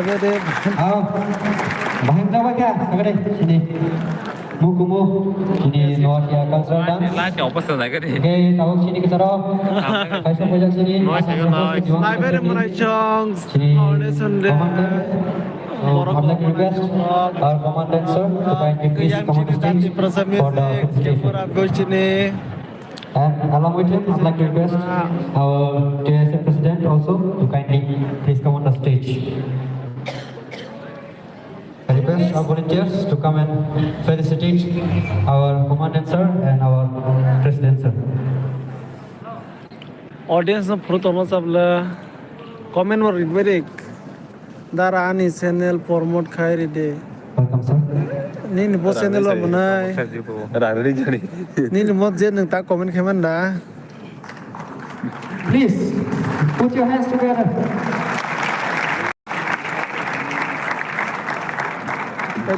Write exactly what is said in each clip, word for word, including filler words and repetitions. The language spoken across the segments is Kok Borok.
Aw, bahai wngjakbai kha, sagade, sini. Mukumu, sini Noakhia cultural dance. Lai, lai, opo sa jaga di. Hingke tabuk sini kesaro. Kaisa pojak sini. Noi, asam noi. Sini Foundation Day. Commandant. So, I'd like to request our commandant, sir, to kindly please come on the stage for the felicitation. And along with him, I'd like to request our T S F president also to kindly please come on the stage. I request our volunteers to come and felicitate our commandant, sir, and our president, sir. Audience no phuru tongma chabla comment bo rik bai rik. Dara ani channel promote khai ride. Welcome, sir. Nini bo channel bo mwnai. Rang ri jani. Nini mo je nwng ta comment khai man da. Please put your hands together.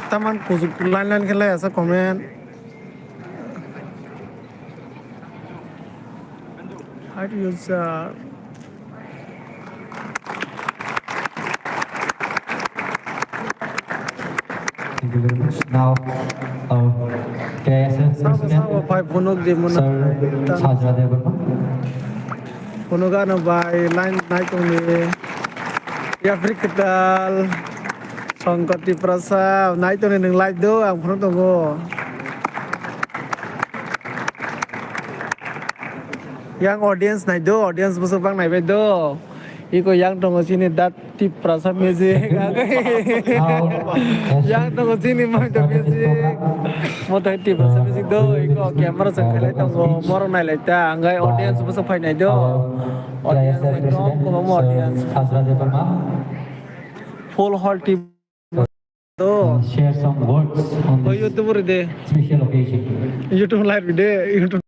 Taman kujuk line line khe lai asa comment. Hard user. Thank you very much. Now, our K S S Sabo, president, sabo, pai phunuk di muna. Sir Sajra Debbarma. Phunuk ano bai line nai tongni. Yapri Kwtal. Songkor Tiprasa, nai tongni nwng live do, ang phunuk tongo. Yang audience nai do, audience bwswk bang nai bai do. Iko yang tongo chini dat Tiprasa music. Yang tongo chini Moito music. Moito hai Tiprasa music do, iko camera chwng khailai tongo, morok nai lai ta, ang gai audience bwswk phai nai do. Audience ekdom kwbangma audience. Full hall team. To. Share some words on this special occasion. YouTube live de, YouTube.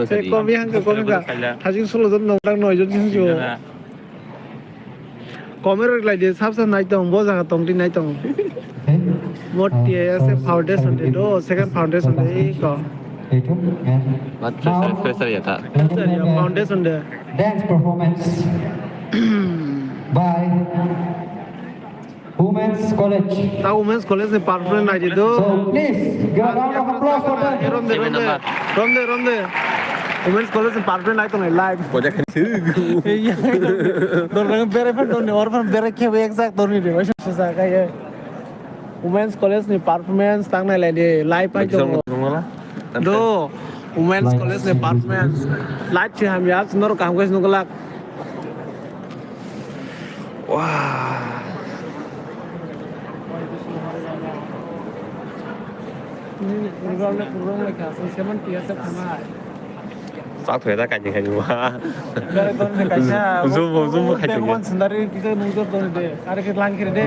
Hey, komi hangka, komi ka. Hajing solo jon nong dang noi jon sing jo. Komi rok lai de, sab sab nai tong, bo jaga tong di nai tong. Mo T S F foundation de do, second foundation de ko. Pressure, pressure ya ta. Foundation de. Dance performance by Women's College. Ta Women's College ni performance nai di do. So please give a round of applause for them. Ronde, ronde, ronde, ronde. Women's College ni performance nai tongnai live. Boja khani se. Dorang berai phan dorni, or phan berai khebe exact dorni de. Waisa sa kaya. Women's College ni performance tangnai lai di live pai tongo. Do, Women's College ni performance. Live si hamya, norok kaham khe nukglak. Wah. Nini program le program le ka, seven T S F thanai. Sak thoi da kaini kaini wa. Gare ton se kaisa. Zoom, zoom khai thoi. Mon sundari kisa nujor ton de. Are ke lang kire de.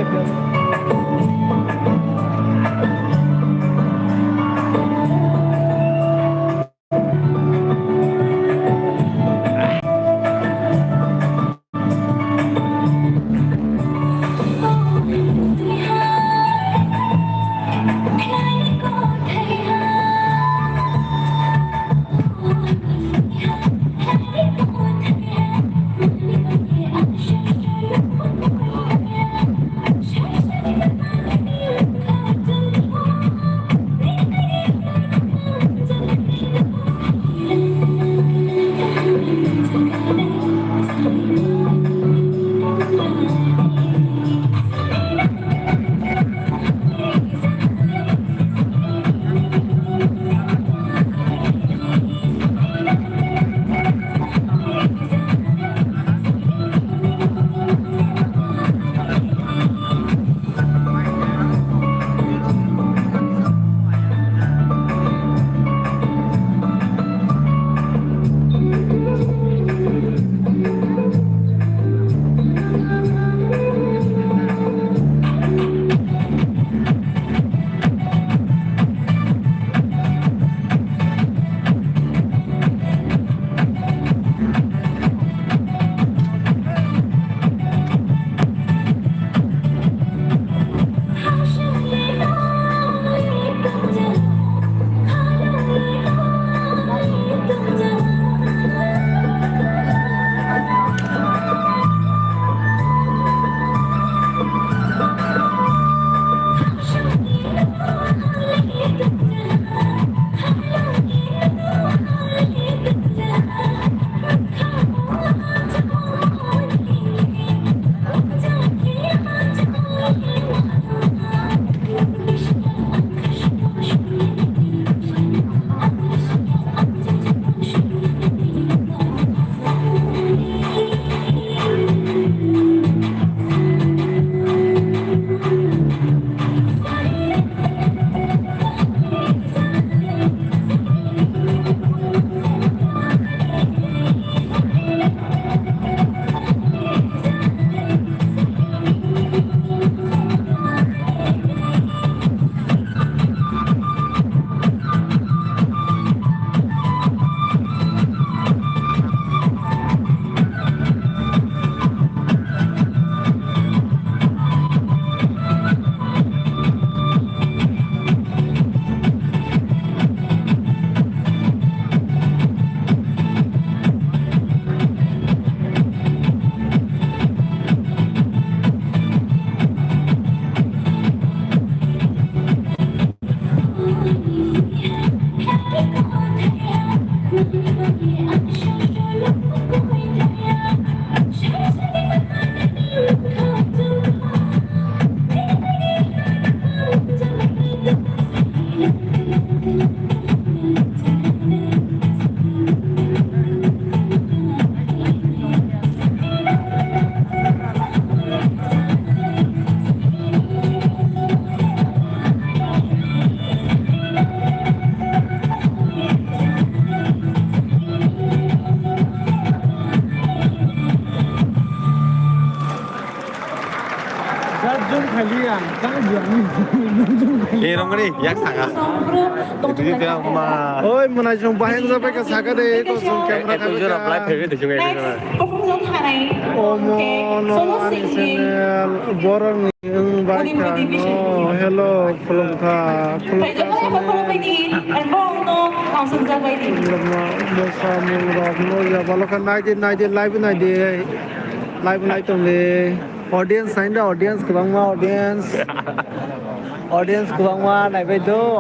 Eh, rongri, yak saka. Itu dia ma. Oi, mwnai song bahai wngjabai kha saka de, eko song camera. Itu jora apply phaiwi de sung. Omo no ani channel borok ni wng bai kha no. Hello, khulumkha, khulumkha song. Mosa mung rok no ya balo kha nai di, nai di, live nai di. Live nai tong di. Audience, naida audience, kwbangma audience. Audience kwbangma naibai do.